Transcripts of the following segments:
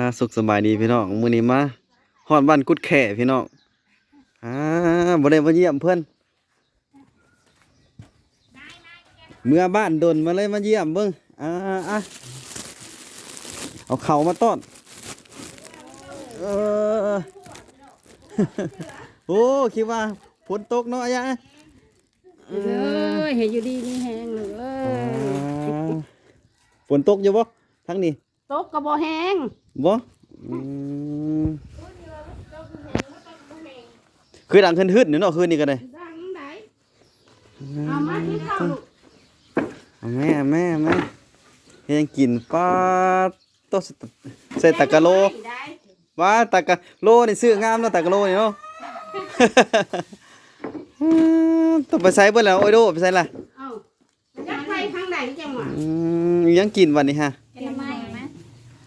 ອ່າ ສຸກສະບາຍດີພີ່ນ້ອງ ມື້ນີ້ມາຮອດບ້ານກຸດແຂ້ພີ່ນ້ອງ ອ່າ ບໍ່ໄດ້ມາຢ້ຽມເພິ່ນ ເມືອບ້ານດົນ ມາເລີຍມາຢ້ຽມເບິ່ງ ອ່າ ອ່າ ເອົາເຂົ້າມາຕ້ອນ ເອີ ໂອ້ ຄິດວ່າຝົນຕົກເນາະ ອາຍາ ເອີ ເອີ ໃຫ້ຢູ່ດີມີແຮງລູກເອີຍ ອ່າ ຝົນຕົກຢູ່ບໍ່ທາງນີ້? ຕົກກໍບໍ່ແຮງ ບໍ່? ອືມ ຄືດັງຮຶດໆຢູ່ເນາະ ຄືນນີ້ກໍໄດ້ ດັງໃດ ອືມ ເອົາມາກິນເຂົ້າລູກ ເອົາແມ່ ເອົາແມ່ ເອົາແມ່ ເຮັດຫຍັງກິນ ປາດໂທ້ ໃສ່ຕາກະໂລ ວ່າຕາກະໂລນີ້ຊື້ງາມເນາະ ຕາກະໂລນີ້ເນາະ ຕ້ອງໄປໃສເບິດແລ້ວ ໂອໂດ ໄປໃສລະ? ເອົ້າ ຈັກໄປທາງໃດຈັ່ງຫວະ ອືມ ອີຫຍັງກິນບັດນີ້ຮະ? ແກງໜໍ່ໄມ້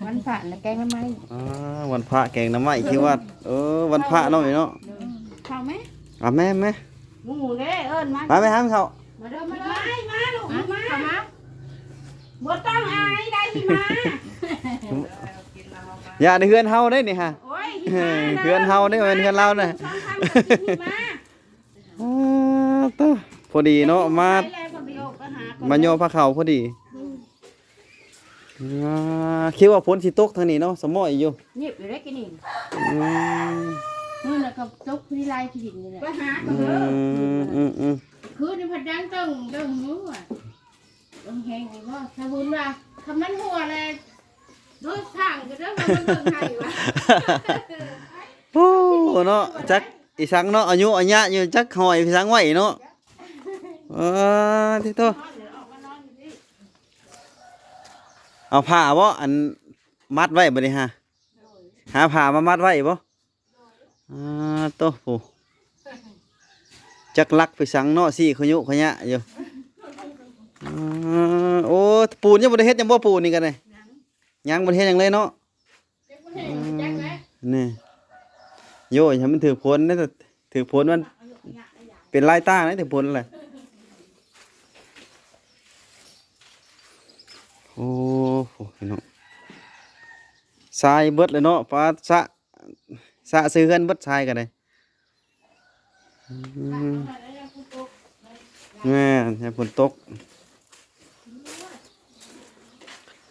ວັນພະລະແກງໜໍ່ໄມ້ ອ່າ ວັນພະແກງໜໍ່ໄມ້ ຄິດວ່າ ເອີ ວັນພະເນາະ ເນາະ ເຂົ້າໄໝ? ອ່າ ແມ່ ແມ່ ໝູເດ້ ເອີ້ນມາ ມາ ໄປຫາເຂົ້າ ມາເດີ ມາເດີ ມາ ມາລູກ ມາ ມາ ບໍ່ຕ້ອງອາຍໄດ້ ມາ ຢ່າ ໃນເຮືອນເຮົາເດ້ນີ້ຮະ ໂອ້ຍ ເຮືອນເຮົາເດ້ ແມ່ນເຮືອນລາວນະ ສອງພັນກໍຊິມາ ອ່າ ໂທ້ ພໍດີເນາະ ມາ ມາຍໍພາເຂົ້າພໍດີ ອືມ ອ່າ ຄິດວ່າຝົນຊິຕົກທາງນີ້ເນາະ ສະໝ້ອຍຢູ່ ເງຍບຢູ່ໄດ້ກິນນີ້ ອືມ ມື້ນັ້ນກໍຕົກທີ່ລາຍທີ່ດິນນີ້ແຫຼະ ໄປຫາ ອືມ ອືມ ອືມ ຄືນນີ້ພັດດັງເຕີງເຕີງຢູ່ວ່າ ລົມແຮງຢູ່ບໍ່? ຖ້າບຸນວ່າ ຄັນມັນຮົ່ວແລ້ວ ໂດຍທາງກໍເດີວ່າມັນເບິ່ງໃຫ້ວ່າ ໂອ້ ເນາະ ຈັກອີສັງເນາະ ອາຍຸອາຍະຢູ່ ຈັກຫ້ອຍອີສັງໄວ້ເນາະ ເອີ ຕິໂຕ ເອົາຜ້າບໍ່ ອັນ ມັດໄວ້ບັດນີ້ຮະ ຫາຜ້າມາມັດໄວ້ບໍ່? ອ່າ ໂຕ ໂອ້ ຈັກລັກໄປສັງເນາະ ຊີ້ຂະຍຸຂະຍະຢູ່ ອ່າ ໂອ້ ປູນຍັງບໍ່ໄດ້ເຮັດຫຍັງບໍ່ ປູນນີ້ກໍໄດ້ ຍັງ ຍັງບໍ່ໄດ້ເຮັດຫຍັງເລີຍເນາະ ອືມ ນີ້ ໂຢຍ ໃຫ້ມັນຖືກຝົນເດ້ ຖືກຝົນມັນເປັນລາຍຕາເດ້ ຖືກຝົນແຫຼະ ໂອ້ ໂຫ ພີ່ນ້ອງ ຊາຍເບິດເລີຍເນາະ ປາ ສະ ສະໃສ່ເຮືອນເບິດຊາຍກໍໄດ້ ອືມ ແມ່ນ ຍາມຝົນຕົກ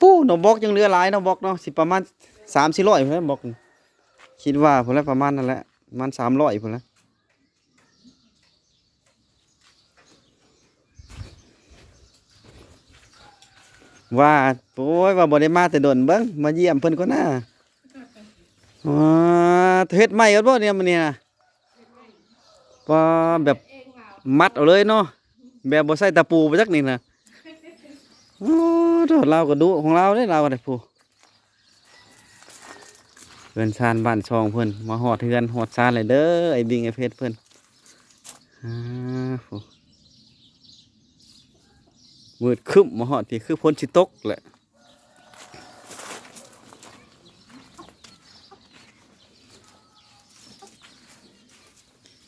ປູ້ ໜອງບອກຍັງເຫຼືອຫຼາຍເນາະ ບອກເນາະ ຊິປະມານສາມສີ່ຮ້ອຍພຸ້ນແຫຼະ ບອກ ຄິດວ່າພຸ້ນແຫຼະ ປະມານນັ້ນແຫຼະ ປະມານສາມຮ້ອຍພຸ້ນແຫຼະ ວ່າ ໂອ້ຍ ວ່າບໍ່ໄດ້ມາແຕ່ດົນ ເບິ່ງ ມາຢ້ຽມເພິ່ນກ່ອນນາ ອ່າ ເຮັດໃໝ່ເບິດບໍ່ນີ້ ມື້ນີ້ນະ ວ່າແບບມັດເອົາເລີຍເນາະ ແບບບໍ່ໃຊ້ຕະປູບໍ່ຈັກນີ້ນະ ໂອ້ ໂທ້ ລາວກໍດຸຂອງລາວເດ້ ລາວກໍໄດ້ ຜູ້ ເຮືອນຊານບ້ານຊ່ອງເພິ່ນ ມາຮອດເຮືອນຮອດຊານແລ້ວເດີ ອ້າຍບິງ ອ້າຍເພັດເພິ່ນ ອ່າ ໂອ້ ມືດຄຶ້ມ ມາຮອດພີ້ຄືຝົນຊິຕົກແຫຼະ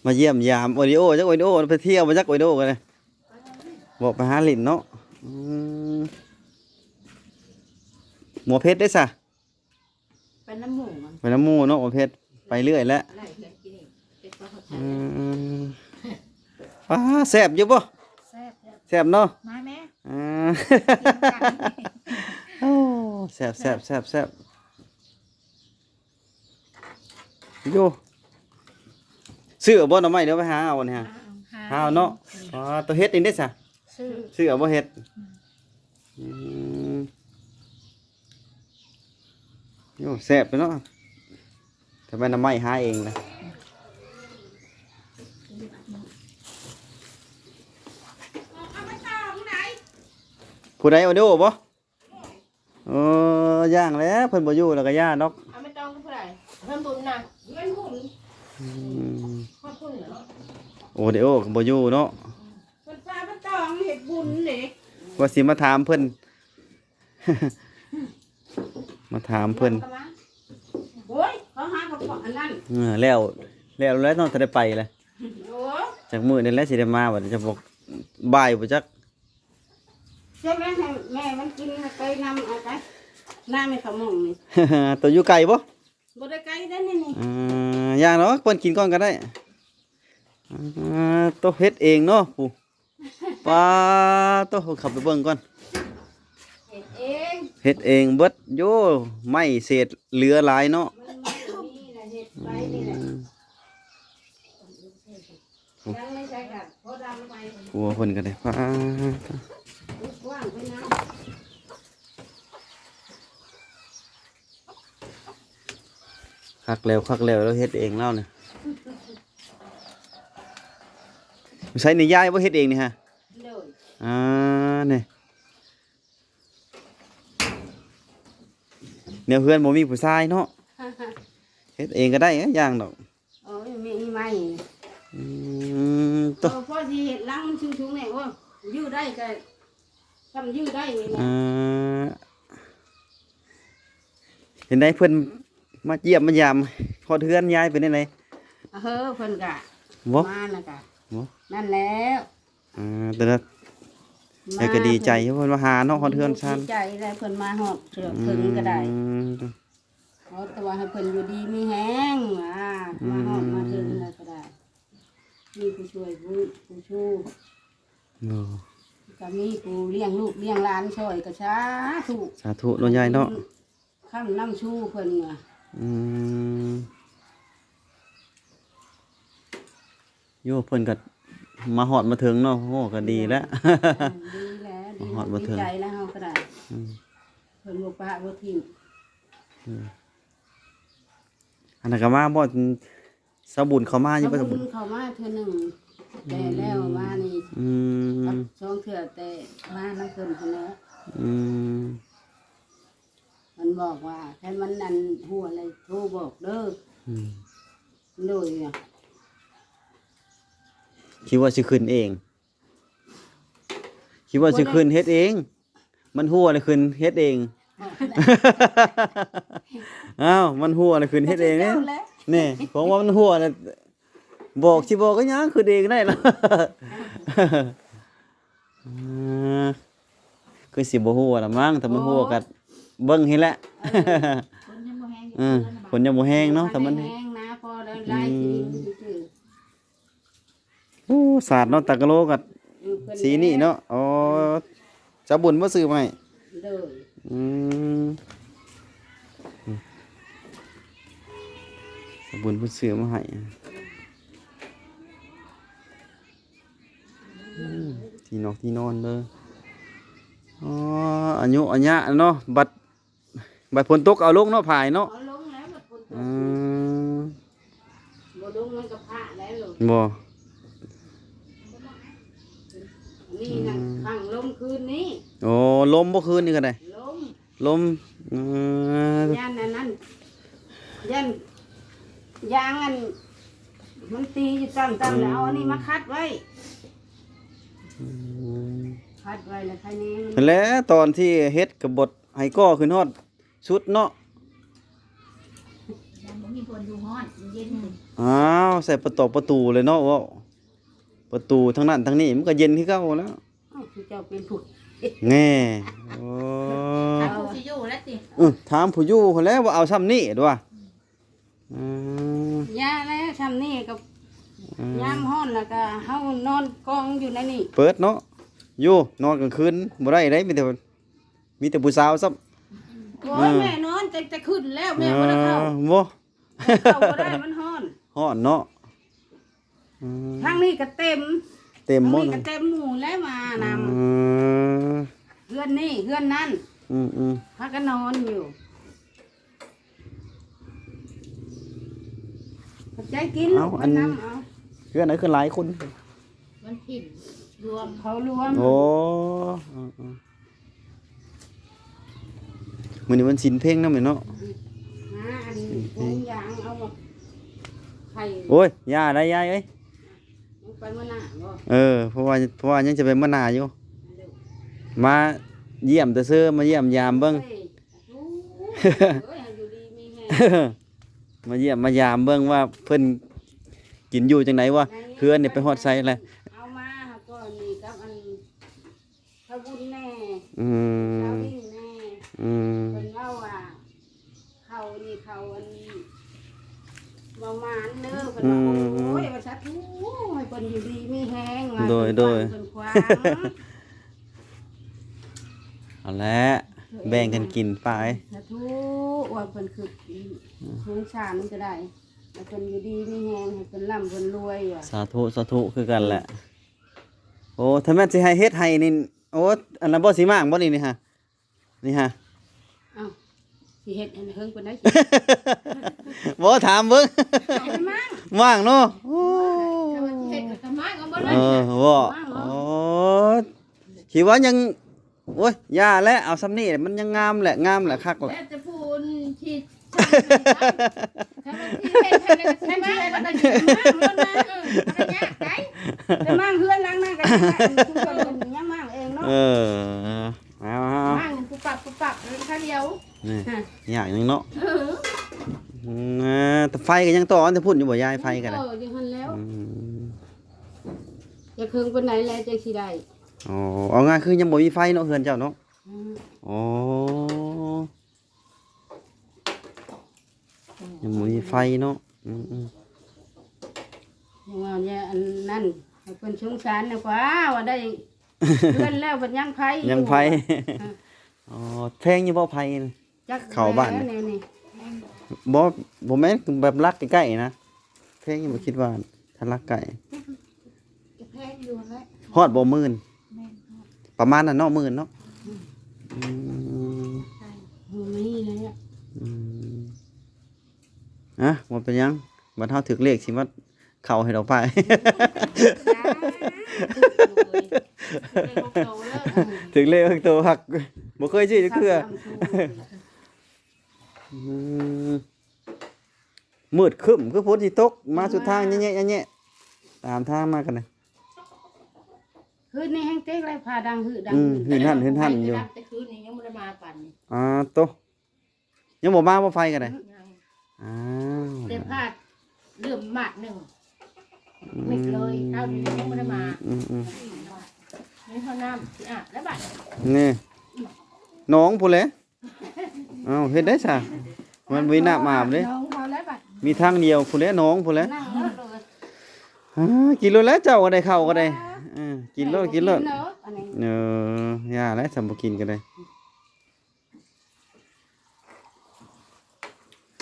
ມາຢ້ຽມຢາມໂອລິໂອ ຈັກໂອລິໂອໄປທ່ຽວບໍ່ ຈັກໂອລິໂອກໍໄດ້ ບອກໄປຫາຫຼິ້ນເນາະ ອືມ ໝໍເພັດເດ້ຊະ ໄປນຳໝູ່ມັນ ໄປນຳໝູ່ເນາະ ໝໍເພັດ ໄປເລື້ອຍແຫຼະ ໄລ່ເຮືອນກິນເອງ ເຮັດບໍ່ເຂົ້າໃຈ ອືມ ປາ ແຊບຢູ່ບໍ່? ແຊບ ແຊບເນາະ ມາແມ່ ອ່າ ໂອ້ ແຊບໆໆໆ ຢູ່ ຊື້ເອົາບໍ່ໜໍ່ໄມ້ ເດີ ໄປຫາເອົານີ້ຮະ ຫາເອົາເນາະ ອືມ ອໍ ໂຕເຮັດນີ້ເດ້ຊະ ຊື້ ຊື້ເອົາບໍ່ເຮັດ ອືມ ອືມ ໂອ້ ແຊບເນາະ ທຳໄມໜໍ່ໄມ້ຫາເອງລະ ຜູ້ໃດ ໂອເດໂອບໍ່? ເອີ ຢ່າງແຫຼະ ເພິ່ນບໍ່ຢູ່ແລ້ວກໍຢ່າດອກ ເອົາໄປຕ້ອງກັບຜູ້ໃດ? ເຮືອນບຸນນະ ເຮືອນບຸນ ອືມ ຮອດພຸ້ນເນາະ ໂອເດໂອກໍບໍ່ຢູ່ເນາະ ເພິ່ນພາໄປຕ້ອງເຮັດບຸນເດ້ ວ່າຊິມາຖາມເພິ່ນ ມາຖາມເພິ່ນ ໂອ້ຍ ເຂົາຫາກັບພວກອັນນັ້ນ ເອີ ແລ້ວ ແລ້ວ ແລ້ວເນາະ ຈະໄດ້ໄປແລ້ວ ໂອ້ຍ ຈັກມື້ນີ້ແຫຼະຊິໄດ້ມາ ບັດຈະບອກ ບ່າຍບໍ່ຈັກ ເຈົ້າແມ່ໃຫ້ແມ່ມັນກິນ ໃຫ້ໄປນຳເອົາໄປ ໜ້າແມ່ເຂົາມອງນີ້ ໂຕຢູ່ໄກບໍ່? ບໍ່ໄດ້ໄກເດ້ນີ້ ອ່າ ຍ່າງດອກ ເພິ່ນກິນກ່ອນກໍໄດ້ ອ່າ ໂຕເຮັດເອງເນາະ ຜູ້ ປາໂຕ ເຂົ້າໄປເບິ່ງກ່ອນ ເຮັດເອງ ເຮັດເອງເບິດ ໂຢ ໄມ້ເສດເຫຼືອຫຼາຍເນາະ ມັນມີແຫຼະ ເຮັດໄປນີ້ແຫຼະ ອືມ ຍັງໄດ້ໃຊ້ກັນ ພໍດຳໄປ ຄົວເພິ່ນກໍໄດ້ ປາໂຕ ກວ້າງໄປນຳ ຄັກແລ້ວ ຄັກແລ້ວ ລາວເຮັດເອງລາວນີ້ ໃສນີ້ ຍາຍບໍ່ເຮັດເອງນີ້ຮະ? ໂດຍ ອ່າ ນີ້ ແນວເຮືອນບໍ່ມີຜູ້ຊາຍເນາະ ເຮັດເອງກໍໄດ້ ຢ່າງດອກ ໂອ້ຍ ມີໄມ້ ອືມ ໂຕ ໂອ້ ພໍຊິເຮັດຫຼັງມັນສູງໆ ນີ້ ໂອ້ຍ ຢູ່ໄດ້ກໍ ສ່ຳຢູ່ໄດ້ນີ້ແຫຼະ ອ່າ ເປັນໃດ ເພິ່ນມາຢ້ຽມມາຢາມຮອດເຮືອນຍາຍ ເປັນຈັ່ງໃດ? ເອີ ເພິ່ນກະ ບໍ່ ມາແລ້ວກະ ບໍ່ ນັ້ນແຫຼະ ອ່າ ແຕ່ລະ ມາ ແຕ່ກໍດີໃຈ ເພິ່ນ ເພິ່ນມາຫາເນາະ ຮອດເຮືອນຊານ ດີໃຈແລ້ວ ເພິ່ນມາຮອດເທື່ອເຖິງກໍໄດ້ ອືມ ຂໍແຕ່ວ່າໃຫ້ເພິ່ນຢູ່ດີມີແຮງ ອ່າ ອືມ ມາຮອດມາເຖິງແລ້ວກໍໄດ້ ມີຜູ້ຊ່ວຍຜູ້ ຜູ້ຊູ ໂອ້ ກໍມີຜູ້ລ້ຽງລູກລ້ຽງຫຼານຊ່ອຍ ກໍສາທຸ ສາທຸເນາະຍາຍເນາະ ຄ້ຳນຳຊູເພິ່ນວ່າ ອືມ ໂຍ ເພິ່ນກໍມາຮອດມາເຖິງເນາະ ໂອ້ ກໍດີແລ້ວ ເອີ ດີແລ້ວ ດີ ມາຮອດມາເຖິງ ດີໃຈແລ້ວເຮົາກໍໄດ້ ອືມ ເພິ່ນບໍ່ປະບໍ່ຖິ້ມ ອືມ ອັນນັ້ນກໍມາບໍ່? ສາວບຸນເຂົ້າມາຢູ່ບໍ່? ສາວບຸນເຂົ້າມາເທື່ອໜຶ່ງ ແຕ່ແລ້ວມານີ້ ອືມ ກັບສອງເທື່ອ ແຕ່ມານຳເພິ່ນຫັ້ນແຫຼະ ອືມ ມັນບອກວ່າ ຄັນມັນອັນຮົ່ວແລ້ວໂທບອກເດີ ອືມ ໂດຍ ຄິດວ່າຊິຂຶ້ນເອງ ຄິດວ່າຊິຂຶ້ນເຮັດເອງ ມັນຮົ່ວແລ້ວຂຶ້ນເຮັດເອງ ອ້າວ ມັນຮົ່ວແລ້ວຂຶ້ນເຮັດເອງເດ້ ແມ່ນແລ້ວ ນີ້ ເພາະວ່າມັນຮົ່ວແລ້ວ ບອກ ຊິບອກກໍຍັງຂຶ້ນເອງໄດ້ລະ ອ່າ ຄືຊິບໍ່ຮົ່ວລະມັ້ງ ຖ້າມັນຮົ່ວກໍເບິ່ງຫັ້ນແຫຼະ ເອີ ຝົນຍັງບໍ່ແຮງ ເອີ ຝົນຍັງບໍ່ແຮງເນາະ ຖ້າມັນແຮງນະ ພໍໄດ້ຫຼາຍ ອືມ ທີ່ ໂອ້ ສາດເນາະ ຕາກະໂລກໍ ອືມ ເພິ່ນ ສີນີ້ເນາະ ອໍ ເຈົ້າບຸນບໍ່ຊື້ມາໃຫ້? ໂດຍ ອືມ ເຈົ້າບຸນເພິ່ນຊື້ມາໃຫ້ ອືມ ທີ່ນອກທີ່ນອນເດີ ອໍ ອາຍຸອາຍະເນາະ ບັດ ບັດຝົນຕົກເອົາລົງເນາະ ຜາຍເນາະ ເອົາລົງແລ້ວ ບັດຝົນຕົກ ອືມ ບໍ່ລົງມັນກໍພະແລ້ວ ບໍ່ ນີ້ນະ ອືມ ຂັງລົມຄືນນີ້ ໂອ້ ລົມບໍ່ ຄືນນີ້ກໍໄດ້ ລົມ ລົມ ເອີ ຢ້ານອັນນັ້ນ ຢ້ານຢາງອັນ ມັນຕີຢູ່ຕ່ຳໆ ອືມ ແລ້ວເອົາອັນນີ້ມາຂັດໄວ້ ອືມ ຂັດໄວ້ແລ້ວໄຄແນ່ ຫັ້ນແຫຼະ ຕອນທີ່ເຮັດກໍບໍ່ ໃຫ້ກໍ່ຂຶ້ນຮອດສຸດເນາະ ຍັງບໍ່ມີຄົນຢູ່ຮອດ ມັນເຢັນ ອ້າວ ໃສ່ປະຕອກປະຕູເລີຍເນາະ ເວົ້າ ປະຕູທາງນັ້ນທາງນີ້ ມັນກໍເຢັນຄືເກົ່າແລ້ວ ອ້າວ ຄືເຈົ້າເປັນຜູ້ ແນ່ ໂອ້ ຖາມຜູ້ຊິຢູ່ແລ້ວຕິ ເອີ ຖາມຜູ້ຢູ່ຫັ້ນແຫຼະ ວ່າເອົາຊ່ຳນີ້ດວະ ອືມ ອືມ ຢ່າແລ້ວ ຊ່ຳນີ້ກໍ ອືມ ຍາມຮ້ອນແລ້ວກໍເຮົານອນກອງຢູ່ໃນນີ້ ເປີດເນາະ ຢູ່ ນອນກາງຄືນບໍ່ໄດ້ເດ້ ມີແຕ່ ມີແຕ່ຜູ້ສາວຊ້ຳ ໂອ້ຍ ເອີ ແມ່ນອນແຕ່ ແຕ່ຂຶ້ນແລ້ວ ແມ່ບໍ່ໄດ້ເຂົ້າ ເອີ ບໍ່ ເຂົ້າບໍ່ໄດ້ ມັນຮ້ອນ ຮ້ອນເນາະ ອືມ ທາງນີ້ກໍເຕັມ ເຕັມ ທາງນີ້ກໍເຕັມໝູ່ແລ້ວມານຳ ເອີ ເຮືອນນີ້ເຮືອນນັ້ນ ອືມໆ ພາກັນນອນຢູ່ ຂອບໃຈກິນ ເອົາ ອັນ ເອົາ ເຮືອນນັ້ນຄືຫຼາຍຄົນ ມັນຖິ່ນລວມ ເຂົາລວມ ໂອ້ ເອີໆ ມື້ນີ້ວັນສິນເພັງນຳແມ່ນເນາະ ຫາອັນ ສິນເພັງ ໂອ້ຍ ຢ່າໄດ້ຍາຍເອີຍ ຍັງໄປມື້ໜ້າບໍ່? ເອີ ເພາະວ່າ ເພາະວ່າຍັງຈະໄປມື້ໜ້າຢູ່ ມາຢ້ຽມແຕ່ເຊີ ມາຢ້ຽມຢາມເບິ່ງ ເອີຍ ເອີຍ ໃຫ້ຢູ່ດີມີແຮງ ມາຢ້ຽມມາຢາມເບິ່ງວ່າເພິ່ນກິນຢູ່ຈັ່ງໃດ ວ່າເຮືອນນີ້ໄປຮອດໃສແລ້ວ ເອົາມາຫາກ່ອນນີ້ກັບອັນ ຊາວບຸນແດ່ ອືມ ຊາວດິນແດ່ ອືມ ເພິ່ນເວົ້າວ່າ ເຂົານີ້ເຂົາອັນ ເວົ້າໝານເດີ ເພິ່ນວ່າ ອືມ ໂອ້ຍ ວ່າ ສາທຸ ໃຫ້ເພິ່ນຢູ່ດີມີແຮງ ວ່າ ໂດຍ ເພິ່ນ ໂດຍ ກວ້າງເພິ່ນຂວາງ ເອົາແຫຼະ ແບ່ງກັນກິນໄປ ສາທຸ ວ່າເພິ່ນຄື ອືມ ສົງສານກໍໄດ້ ໃຫ້ເພິ່ນຢູ່ດີມີແຮງ ໃຫ້ເພິ່ນລ່ຳເພິ່ນລວຍ ວ່າ ສາທຸ ສາທຸ ຄືກັນແຫຼະ ອືມ ໂອ້ ຖ້າແມ່ນຊິໃຫ້ເຮັດໃຫ້ນີ້ ໂອ້ ອັນນັ້ນບໍ່ ຊິມ້າງບໍ່ນີ້ ນີ້ຫະ ນີ້ຫະ ເອົ້າ ຊິເຮັດໃຫ້ເຫິງປານໃດ ບໍ່ ຖາມເບິ່ງ ໃຫ້ມັນມ້າງ ມ້າງເນາະ ໂອ້ ຖ້າວ່າຊິເຮັດກໍມ້າງເອົາໝົດເລີຍ ເອີ ບໍ່ ມ້າງເນາະ ໂອ້ ຄິດວ່າຍັງ ໂອ້ຍ ຢ່າແຫຼະ ເອົາສ່ຳນີ້ແຫຼະ ມັນຍັງງາມແຫຼະ ງາມແຫຼະ ຄັກແຫຼະ ແລ້ວແຕ່ຜູ້ທີ່ສ້າງໃຫ້ ຖ້າວ່າຊິເຮັດໃຫ້ແລ້ວກໍຊິມ້າງ ມັນກໍຊິມ້າງໂລດນະ ເອີ ມັນກໍຍາກໄດ ແຕ່ມ້າງເຮືອນຫຼັງນັ້ນກໍຍັງມ້າງເອງເນາະ ເອີ ເອົາໆ ມ້າງປຸບປັບປຸບປັບ ເລີຍຄາວດຽວ ນີ້ ຮະ ຍາກຫຍັງເນາະ ເອີ ອືມ ແຕ່ໄຟກໍຍັງຕໍ່ອັນແຕ່ພຸ້ນຢູ່ບໍ່ຍາຍ ໄຟກໍໄດ້ ເອີ ຢູ່ຫັ້ນແລ້ວ ອືມ ຢາກເຖິງປານໃດແລ້ວຈັ່ງຊິໄດ້ ອໍ ເອົາງ່າຍຄືຍັງບໍ່ມີໄຟເນາະ ເຮືອນເຈົ້າເນາະ ອືມ ອໍ ຍັງບໍ່ມີໄຟເນາະ ອືມໆ ຍັງວ່າອັນນັ້ນ ໃຫ້ເພິ່ນສົງສານນະກວ່າ ວ່າໄດ້ເຮືອນແລ້ວບັດຍັງໄຟ ຍັງໄຟ ຢູ່ ອໍ ແພງຢູ່ບໍ່ໄຟ ຈັກ ເຂົ້າບ້ານ ແລ້ວແນວນີ້ ບໍ່ ບໍ່ແມ່ນແບບຫຼັກໃກ້ໆນະ ແພງຢູ່ບໍ່ ຄິດວ່າ ຖ້າຫຼັກໃກ້ ກະແພງຢູ່ຫັ້ນແຫຼະ ຮອດບໍ່ໝື່ນ ແມ່ນ ປະມານນັ້ນເນາະ ໝື່ນເນາະ ອືມ ອືມ ໃຊ່ ບໍ່ມີແລ້ວ ອືມ ອ່ະ ບໍ່ເປັນຫຍັງ ບັດເຮົາຖືກເລກຊິມາເຂົ້າໃຫ້ດອກໄມ້ ຖືກເລກຫົກໂຕ ຄັກ ບໍ່ເຄີຍຊື້ຈັກເທື່ອ ອືມ ມືດຄຶ້ມ ຄືຝົນຊິຕົກ ມາສຸດທາງ ອືມ ແຍະໆ ຕາມທາງມາກັນນະ ຄືນນີ້ແຮງເຕັກແລ້ວ ຟ້າດັງຫືດດັງ ອືມ ຫືດຫັ້ນຫືດຫັ້ນຢູ່ ແຕ່ຄືນນີ້ຍັງບໍ່ໄດ້ມາປານນີ້ ອ່າ ໂຕ ຍັງບໍ່ມາບໍ່ ໄຟກໍໄດ້ ຍັງ ອ້າວ ແຕ່ຟ້າເລີ່ມມາດໜຶ່ງ ອືມ ມິດເລີຍ ເຊົ້ານີ້ຍັງບໍ່ໄດ້ມາ ອືມໆ ນີ້ເຮົານ້ຳຊິອາບແລ້ວບັດ ນີ້ ໜອງພຸ້ນແຫຼະ ເອົ້າ ເຮັດໄດ້ຊະ ມັນບໍ່ມີນ້ຳອາບເດ້ ໜອງເຮົາແລ້ວບັດ ມີທາງດຽວພຸ້ນແຫຼະ ໜອງພຸ້ນແຫຼະ ນັ້ງເນາະ ອ່າ ກິນໂລດແລ້ວ ເຈົ້າກໍໄດ້ ເຂົ້າກໍໄດ້ ເອີ ກິນໂລດ ກິນໂລດ ເອີ ຢ່າແຫຼະ ຊຳບໍ່ກິນກໍໄດ້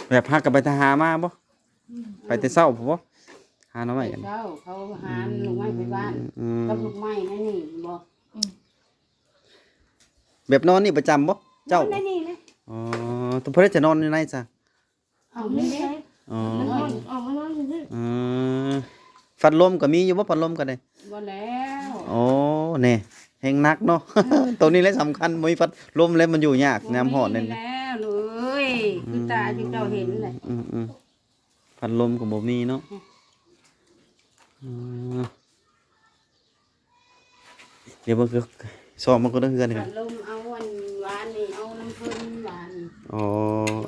ແບບຫາກໍໄປແຕ່ຫາມາບໍ່? ອືມ ໄປແຕ່ເຊົ້າພຸ້ນບໍ່? ຫາໜໍ່ໄມ້ກັນ ແຕ່ເຊົ້າ ເຂົາຫາ ອືມ ລູກໄມ້ໄປບ້ານ ອືມ ກັບລູກໄມ້ໃນນີ້ບໍ່? ອືມ ແບບນອນນີ້ປະຈຳບໍ່? ເຈົ້າ ນອນໃນນີ້ແຫຼະ ອໍ ແຕ່ເພິ່ນຈະນອນຢູ່ໃນຊະ? ເອົານີ້ເດ້ ອໍ ມັນຮ້ອນ ອອກມານອນຢູ່ພີ້ ເອີ ພັດລົມກໍມີຢູ່ບໍ່? ພັດລົມກໍໄດ້ ບໍ່ແລ້ວ ໂອ້ ແນ່ ແຮງໜັກເນາະ ເອີ ໂຕນີ້ແຫຼະສຳຄັນ ບໍ່ມີພັດລົມແລ້ວມັນຢູ່ຍາກ ໂອ້ ຍາມຮ້ອນນັ້ນ ນີ້ແຫຼະລູກເອີຍ ອືມ ຄືຕາທີ່ເຈົ້າເຫັນແຫຼະ ອືມໆ ພັດລົມກໍບໍ່ມີເນາະ ອືມ ອືມ ດຽວເບິ່ງຄື ຊອມເບິ່ງກ່ອນເດີ ເຮືອນນີ້ ພັດລົມເອົາອັນວານນີ້ ເອົານຳເພິ່ນວານນີ້ ອໍ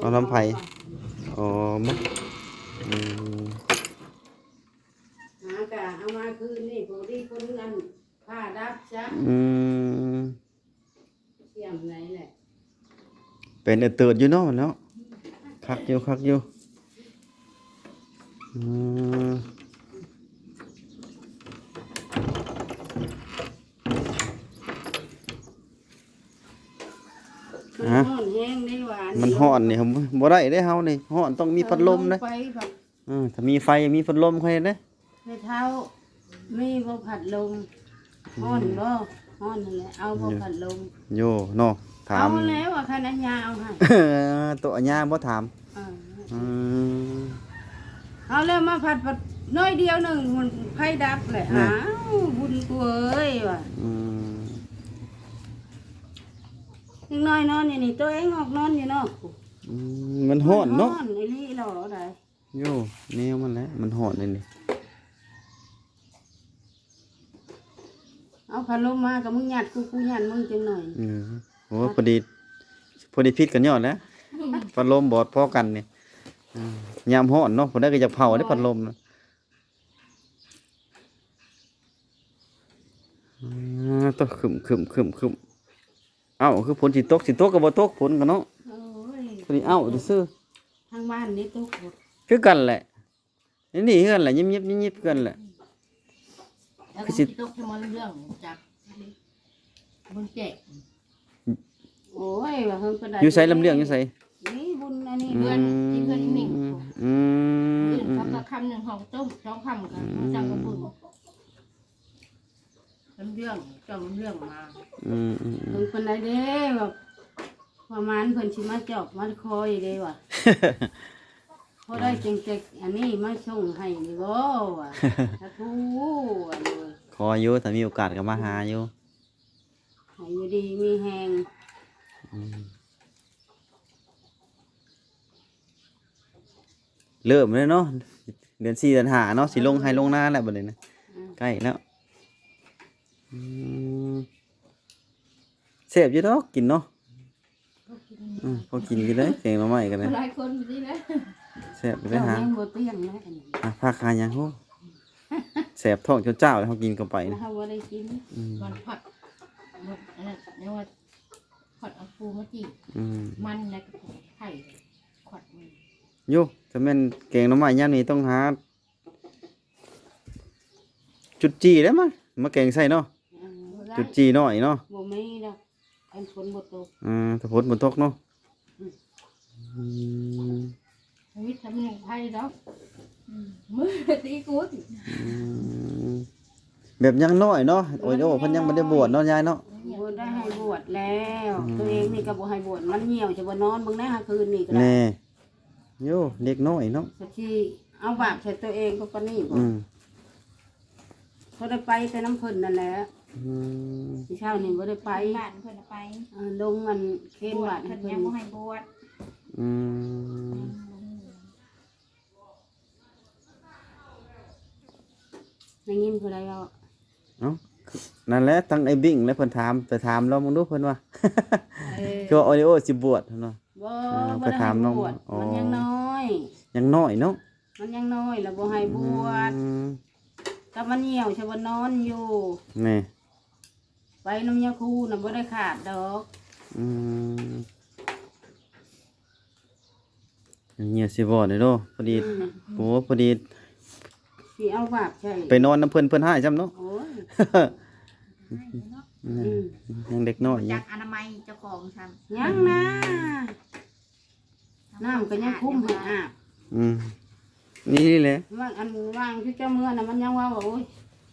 ເອົານຳໃຜ? ອໍ ມາ ອືມ ຫາກະເອົາມາຄືນນີ້ ພໍດີຄົນນັ້ນຟ້າດັບຊະ ອືມ ສຽງໃດແຫຼະ ເປັນເອີເຕີດຢູ່ເນາະ ເນາະ ຄັກຢູ່ ຄັກຢູ່ ອືມ ມັນຮ້ອນແຮງເດ້ຫວານ ມັນຮ້ອນນີ້ ບໍ່ໄດ້ເດ້ເຮົານີ້ ຮ້ອນຕ້ອງມີພັດລົມເດ້ ເອີ ຖ້າມີໄຟ ມີພັດລົມຄ່ອຍເດ້ ແມ່ເຖົ້າ ມີບໍ່ພັດລົມ? ອືມ ຮ້ອນບໍ່? ຮ້ອນຫັ້ນແຫຼະ ເອົາບໍ່ ຢູ່ ພັດລົມ? ຢູ່ເນາະ ຖາມ ເອົາແລ້ວວ່າຄັນອັນຍາເອົາໃຫ້ ໂຕອັນຍາບໍ່? ຖາມ ເອີ ອືມ ເອົາແລ້ວມາພັດ ພັດໜ້ອຍດຽວໜຶ່ງ ມັນໄຟດັບແຫຼະ ອືມ ອ້າວ ບຸນກູເອີຍວ່າ ອືມ ເດັກນ້ອຍນອນຢູ່ນີ້ ໂຕເອງອອກນອນຢູ່ນອກ ອືມ ມັນຮ້ອນເນາະ ມັນຮ້ອນອີ່ຫຼີຫຼໍໃດ ໂຍ ແນວມັນແຫຼະ ມັນຮ້ອນອັນນີ້ ເອົາພັດລົມມາກໍມຶງຍາດກູ ກູຍາດມຶງຈັກໜ້ອຍ ເອີ ໂອ້ ພໍດີ ພໍດີຜິດກັນຍອດແຫຼະ ພັດລົມບອດພໍກັນນີ້ ເອີ ຍາມຮ້ອນເນາະ ຜູ້ໃດກໍຢາກເຜົາເດ້ ໂອ້ຍ ພັດລົມນະ ອືມ ໂຕ ຄຶ້ມໆໆ ເອົ້າ ຄືຝົນຊິຕົກ ຊິຕົກກໍບໍ່ຕົກ ຝົນກໍເນາະ. ໂອ້ຍ ພໍດີເອົ້າຊື່ໆ ທາງບ້ານນີ້ຕົກ ຄືກັນແຫຼະ. ນີ້ເຮືອນແຫຼະ ຍິບໆໆ ເຮືອນແຫຼະ. ແລ້ວ ຄືຊິ ຊິຕົກ ທຳມະເລື່ອງຈັກ ບຸນແຈກ. ໂອ້ຍ ວ່າເຮີງປານໃດ ຢູ່ໃສ ລຳເລື່ອງຢູ່ໃສ? ນີ້ບຸນອັນນີ້ ອືມ ເຮືອນ ທີ່ເຮືອນອີ່ໜິ່ງ. ອືມ ອືມ ເຂົາກໍຄຳໜຶ່ງ ເຮົາກໍຕົ້ມສອງຄຳກັນ ອືມ ເຮົາສັ່ງກັບບຸນ ລຳເລື່ອງ ເຈົ້າລຳເລື່ອງມາ. ອືມໆໆ ເຮີງປານໃດເດ້ ວ່າປະມານເພິ່ນຊິມາຈອບມາຄອຍເດ້ວ່າ. ພໍໄດ້ຈັ່ງແຕ່ອັນນີ້ມາສົ່ງໃຫ້ນີ້ບໍ່ວ່າ ສາທຸອັນນີ້. ຂໍຢູ່ ຖ້າມີໂອກາດກໍມາຫາຢູ່ ໃຫ້ຢູ່ດີມີແຮງ. ອືມ ເລີ່ມແລ້ວເນາະ ເດືອນສີ່ເດືອນຫ້າເນາະ ຊິລົງໄຮ່ລົງນາແລ້ວບັດນີ້ນະ. ອືມ ໃກ້ແລ້ວ. ອືມ ແຊບຢູ່ດອກກິນເນາະ. ອືມ ພໍກິນຢູ່ເດ້ ແກງໜໍ່ໄມ້ກໍໄດ້ ຫຼາຍຄົນຢູ່ນີ້ແຫຼະ. ແຊບຢູ່ເດ້ຫາ ຍັງບໍ່ປ່ຽງນະອັນນີ້ ຫາຜັກຫາຫຍັງ. ໂອ້ ແສບທ້ອງເຈົ້າໆ ເຮົາກິນເຂົ້າໄປນະ ເຮົາບໍ່ໄດ້ກິນ. ອືມ ມັນຜັກ ອັນນັ້ນ ຍັງວ່າຜັກເອົາປູມາຈີ່. ອືມ ມັນແລ້ວກໍໄຂ່ຂວັດມັນ ຢູ່ ຖ້າແມ່ນແກງໜໍ່ໄມ້ຍາມນີ້ຕ້ອງຫາຈຸດຈີ່ແລ້ວມາ ມາແກງໃສ່ເນາະ. ອືມ ຈຸດຈີ່ນ້ອຍເນາະ ບໍ່ມີດອກ ຄັນຝົນບໍ່ຕົກ. ອືມ ຖ້າຝົນບໍ່ຕົກເນາະ. ອືມ ອືມ ຊີວິດທຳເນຍໄທເນາະ. ອືມ ມື້ຕີກຸນ. ອືມ ແບບຍັງນ້ອຍເນາະ ໂອລິໂອເພິ່ນຍັງບໍ່ໄດ້ບວດເນາະຍາຍເນາະ. ບໍ່ໄດ້ໃຫ້ບວດແລ້ວ. ອືມ ຕົວເອງນີ້ກໍບໍ່ໃຫ້ບວດ ມັນຫ່ຽວຈະບໍ່ນອນ ເບິ່ງແນ່ຫາຄືນນີ້ກໍໄດ້ ແນ່. ໂຢ ເດັກນ້ອຍເນາະ ກໍຊິເອົາບາບໃສ່ຕົວເອງກໍປານນີ້ບໍ? ອືມ ເພິ່ນໄດ້ໄປແຕ່ນຳເພິ່ນນັ້ນແຫຼະ. ອືມ ເຊົ້ານີ້ບໍ່ໄດ້ໄປ ບ້ານເພິ່ນໄປ ເອີ ລົງອັນເຄນບາດໃຫ້ເພິ່ນ ເພິ່ນຍັງບໍ່ໃຫ້ບວດ. ອືມ ອືມ ໄດ້ຍິນຜູ້ໃດເວົ້າ? ເອົ້າ ນັ້ນແຫຼະ ທັງໄອ້ບິ້ງ ແລະ ເພິ່ນຖາມ ໄປຖາມລອງເບິ່ງດູ ເພິ່ນວ່າ ເອີ ຄືວ່າໂອລິໂອຊິບວດເນາະ. ບໍ່ ເອີ ບໍ່ໄດ້ໃຫ້ບວດ ໄປຖາມນ້ອງ ມັນຍັງນ້ອຍ ຍັງນ້ອຍເນາະ ມັນຍັງນ້ອຍ ແລ້ວບໍ່ໃຫ້ບວດ. ອືມ ກໍມັນຫ່ຽວຊະວ່ານອນຢູ່ ແນ່ ໄປນຳຍາຄູນະບໍ່ໄດ້ຂາດດອກ. ອືມ ເຫື່ອຊິບໍ່ໄດ້ເນາະ ພໍດີ. ອືມ ໂອ້ ພໍດີ ຊິເອົາບາບໃສ່ ໄປນອນນຳເພິ່ນ ເພິ່ນຮ້າຍຊ້ຳເນາະ. ໂອ້ຍ ອືມ ອືມ ຍັງເດັກນ້ອຍຢູ່ ຈັກອະນາໄມເຈົ້າຂອງຊ້ຳ ຍັງນະ ອືມ ນ້ຳກໍຍັງຄຸມໃຫ້ອາບ. ອືມ ນີ້ແຫຼະ ວ່າອັນວ່າງທີ່ເຈົ້າເມືອນະ ມັນຍັງເວົ້າວ່າ ໂອ້ຍ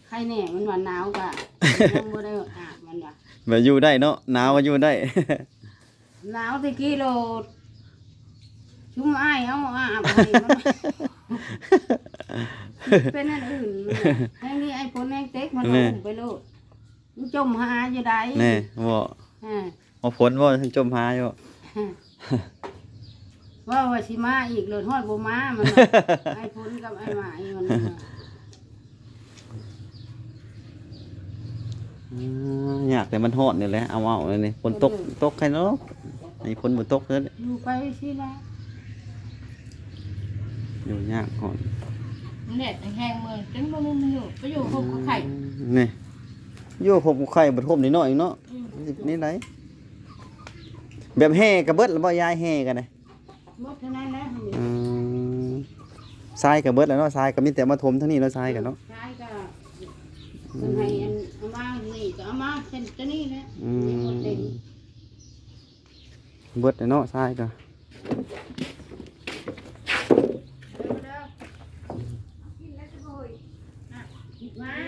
ໄຄແນ່ ມັນວ່າໜາວກະຍັງບໍ່ໄດ້ອາບ ມັນວ່າ ແບບຢູ່ໄດ້ເນາະ ໜາວກໍຢູ່ໄດ້. ໜາວແຕ່ກີ້ໂລດ ຊຸມອ້າຍເອົາອາບໃຫ້ມັນ ເປັນອັນອື່ນ. ແຮງນີ້ອ້າຍຝົນແຮງເຕັກ ມັນ ແນ່ ອຸ້ມໄປໂລດ ມັນຈົ່ມຫາຢູ່ໃດ ແນ່ ບໍ່ ເອີ ອ້າຍຝົນບໍ່ຈົ່ມຫາຢູ່ ເວົ້າວ່າຊິມາອີກ ໂລດຮອດບໍ່ມາ ມັນວ່າ ອ້າຍຝົນກັບອ້າຍໝາຍ ມັນວ່າ. ອືມ ຍາກແຕ່ມັນຮ້ອນນີ້ແຫຼະ ເອົາໆ ນີ້ ຝົນຕົກ ເອີ ຕົກໃຄເນາະ ໃຫ້ຝົນບໍ່ຕົກເດີ ຢູ່ໄປຊີ້ລະ ຢູ່ຍາກຮ້ອນ ແດດແຮງໆ ເມືອງຈົນບໍ່ມີມັນຢູ່ ໄປຢູ່ພົບກັບໄຂ້ ອືມ ນີ້ ຢູ່ພົບກັບໄຂ້ ບັດຫົ່ມນ້ອຍໆ ເນາະ. ອືມ ມັນຊິເປັນແນວໃດ ແບບແຮ່ກໍເບິດແລ້ວບໍ່ ຍາຍ ແຮ່ກໍໄດ້? ໝົດເທົ່ານັ້ນແຫຼະ. ອືມ ຊາຍກໍເບິດແລ້ວເນາະ ຊາຍກໍມີແຕ່ມາຖົມທາງນີ້ເນາະ ຊາຍກໍເນາະ ຊາຍກໍ ອືມ ເພິ່ນໃຫ້ອັນເອົາມານີ້ກໍເອົາມາເຊັ່ນຕົວນີ້ແຫຼະ. ອືມ ຍັງບໍ່ເຕັມ ເບິດແລ້ວເນາະ ຊາຍກໍ.